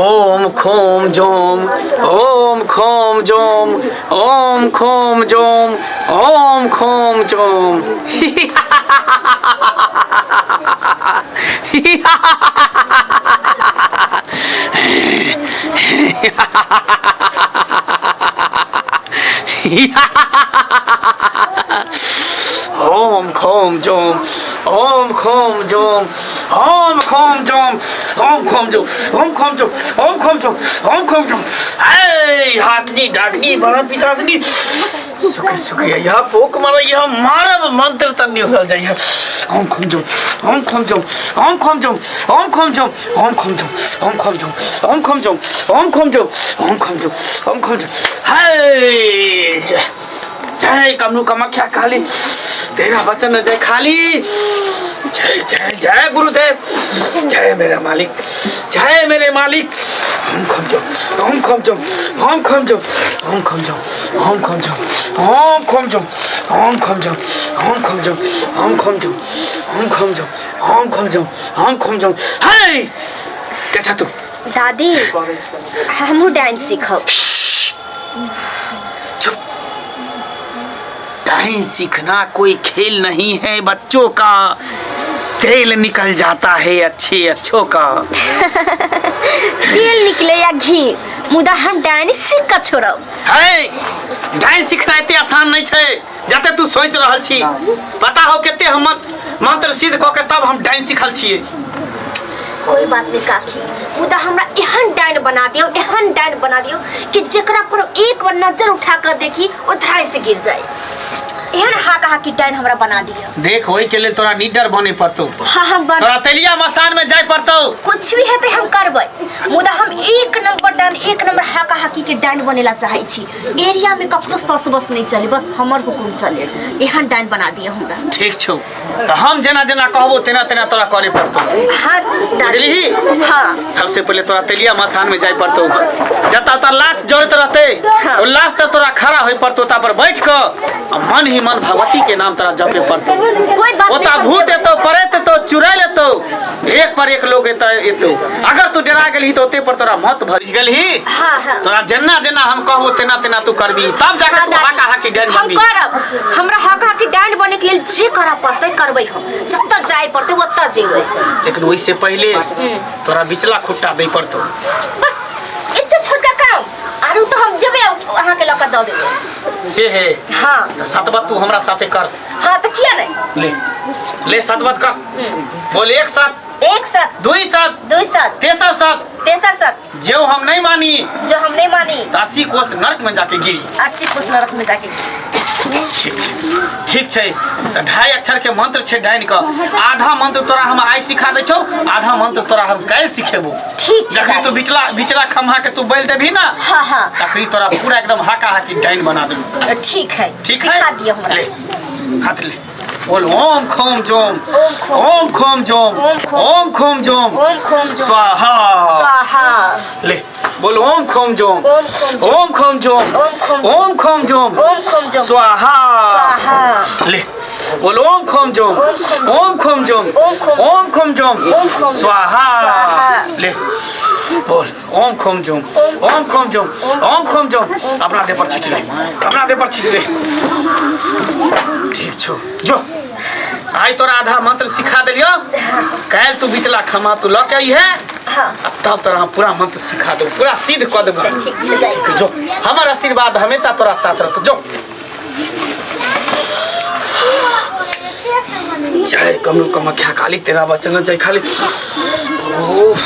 ओम खोम जोम ओम खोम जोम ओम खोम जोम ओम खोम जोम। ओम खोम जोम ओम खोम जोम ओम खोम जोम ओम खोम जोम ओम खोम जोम ओम खोम जोम ओम खोम जोम। ऐ हाकनी डाकनी बड़ा पितासनी सुख सुख यह पोक मारा यह मारब मंत्र त निकल जाइए। ओम खोम जोम ओम खोम जोम ओम खोम जोम ओम खोम जोम ओम खोम जोम ओम खोम जोम ओम खोम जोम ओम खोम जोम ओम खोम जोम ओम खोम जोम। हाय जय कमलू कामाख्या काली, तेरा वचन न जय खाली। जय जय जय गुरुदेव, जय मेरा मालिक, जय मेरे मालिक। ओम खोम जोम ओम खोम जोम ओम खोम जोम ओम खोम जोम ओम खोम जोम ओम खोम जोम ओम खोम जोम ओम खोम जोम ओम खोम जोम ओम खोम जोम ओम खोम जोम ओम खोम जोम। हाय के छा तू? दादी हमहूँ डांस सीखब। चुप। डांस सीखना कोई खेल नहीं है बच्चों का, तेल निकल जाता है अच्छे अच्छों का। तेल निकले या घी, मुदा हम डांस सीख के छोड़ब। है डांस सीखना एते आसान नहीं छै जते तू सोच रहल छी। पता हो कते हम मंत्र सिद्ध क के तब हम डांस सीखल छियै। कोई बात नहीं काकी, मुदा हमरा एहन डाइन बना दियो, एहन डाइन बना दियो कि जेकरा पर एक बार नजर उठा कर देखी ओ धाय से गिर जाए। एहन हाका हाकी डाइन हमरा बना दियो। देख ओहि के लेल तोरा निडर बने पड़तौ। हाँ हम बन तोरा तेलिया मसान में जाय पड़तौ। कुछ भी हेतै हम करबै, मुदा हम एक नंबर डाइन, एक नंबर हाका हाकी के डाइन बनेला चाहै छी। एरिया में ककरो सस बस नहीं चले, बस हमर हुकुम चले। एहन डाइन बना दियो हमरा। ठीक छौ, तऽ हम जेना जेना कहबो तेना तेना तोरा करे पड़तौ। हाँ दादी। बुझलिही? हाँ। सबसे पहिले तोरा तेलिया मसान में जाय पड़तौ, जतऽ तोरा लाश जड़ैत रहतै। हाँ। ओ लाश तऽ तोरा खड़ा होय पड़तौ, ता पर बैठ कऽ आ मन ही मन भगवती के नाम तोरा जपे पड़तौ। कोई बात ओतऽ नहीं, भूत एतौ, प्रेत एतौ, चुड़ैल एतौ, एक पर एक लोग एतौ एतौ। अगर तू डरा गेलही तऽ ओते पर तोरा मौत भऽ गेलही। हाँ हाँ। तोरा जेना जेना हम कहबो तेना तेना तू करबी, तब जाके हाँ, तू दादी। हाका हाकी डाइन हम बनबी। करब, हमरा हाका हाकी डाइन बने के लेल जे करऽ पड़तै करबै हम, जतऽ जाय पड़तै ओतऽ जेबै। लेकिन ओहिसे पहिले तोरा बिचला खुट्टा दै पड़तौ। बस एते छोटका काम, आरो तऽ हम जेबै अहाँके लऽ कऽ दऽ देबै। से है? हाँ। तऽ सतबत तू हमरा साथे कर। हाँ तऽ किया नहीं। ले ले सतबत कर, बोल एक साथ। एक साथ। दुई साथ। दुई साथ। तेसर साथ। तेसर साथ। जो हम नहीं मानी। जो हम नहीं मानी। तो 80 कोस नरक में जाके गिरी। 80 कोस नरक में जाके गिरी। ठीक छै, ठीक छै। तऽ 2.5 अक्षर के मंत्र छै डाइन के। आधा मंत्र तोरा हम आइ सिखा दै छौ, आधा मंत्र तोरा हम काल्हि सिखेबो। ठीक छै जखनी तू दादी। बिचला बिचला खम्हा के तू बैल देबही ना, हाँ हाँ, तखनी तोरा पूरा एकदम हाका हाकी डाइन बना देबो। ठीक है। ठीक है, सिखा दियो हमरा। ले हाथ ले, बोल ओम खोम जोम ओम खोम ओम खोम जोम ओम खोम ओम खोम जोम ओम खोम जोम स्वाहा स्वाहा। ले बोल ओम खोम जोम ओम खोम जोम ओम खोम जोम ओम खोम ओम खोम जोम ओम खोम जोम स्वाहा स्वाहा। ले बोल ओम खोम जोम ओम खोम ओम खोम जोम ओम खोम ओम खोम जोम ओम खोम जोम स्वाहा। स्वाहा। ले बोल ओम खोम जोम ओम खोम जोम ओम खोम जोम। अपना देह पर छीट ले, अपना देह पर छीट ले। ठीक छौ, जो आइ तोरा आधा मंत्र सिखा देलियो, काल्हि तू बिचला खमा तू लऽ के अइहे। हाँ। आ तब तोरा हम पूरा मंत्र सिखा देबो, पूरा सिद्ध कऽ देबो। ठीक छै, जाइ छी। जो, हमर आशीर्वाद हमेशा तोरा साथ रहतौ। जो। जय कमलू कामाख्या काली, तेरा वचन जय खाली। ओह।